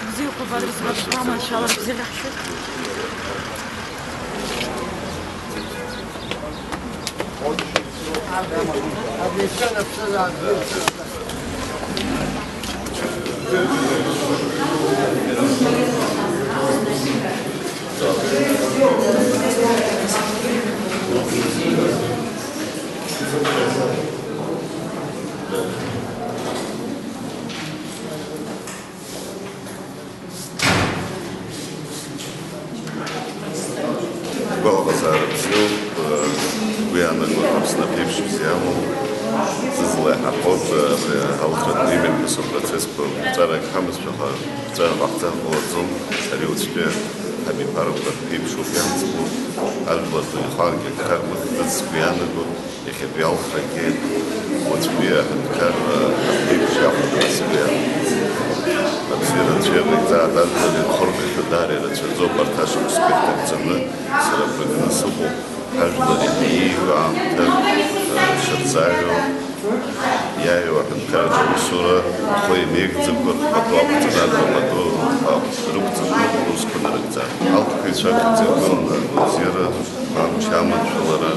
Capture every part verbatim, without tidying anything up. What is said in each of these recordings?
Бзиақәа бадырӡуа, ԥшьба маншәалар бзиа ҳшәыҳәа. Гәалаҟазаара бзиоуп, сгәы иаанагоит, Аԥсны аԥеиԥш бзиа амоуп, зызла иаҳахәоит, абри алҵратә ҩымҩақәа, апроцессқәа, ҵәарак ҳамазшәа ҳәа, ҵәара ҟаҳҵар ҟалаӡом, ари уаҵәтәи ҳабиԥарақәа рԥеиԥшуп иамӡбо, ажәлар ду ихаргьы агхаргәыҭ ҭыҵ сгәы иаанагоит. Иахьатәи алхрагьы уаҵәтәи аҳәынҭқарра еиԥш иахәҭаз уи абзиара анцәа иҟаиҵааит, ажәлар ирхыргахьоу даара ирацәаӡоуп, арҭ ашықәсқәа ирҭагӡаны сара агәра ганы сыҟоуп, ҳажәлар иаҳа иеиӷьу аамҭа, шырзааҩуа, иааиуа аҳәынҭқарратә аусура, рхы иамеигӡакәа, рпату ақәҵаны, рпату рықәҵаны, русқәа нарыгӡар. Алхқәа ицәа ақәҵа иргыланы абзиара, амч аманшәалара,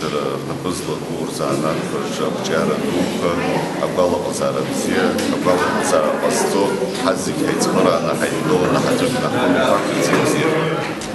Дара рнапы злаку рзанааҭқәа рҿы ақәҿиара дуқәа, агәалаҟазаара бзиа, агәалаҟазаара ҟазҵо, ҳазегь ҳаицхырааны, ҳаидгыланы, ҳаӡәык наҳхымҩаԥаҳгарц ибзиароуп.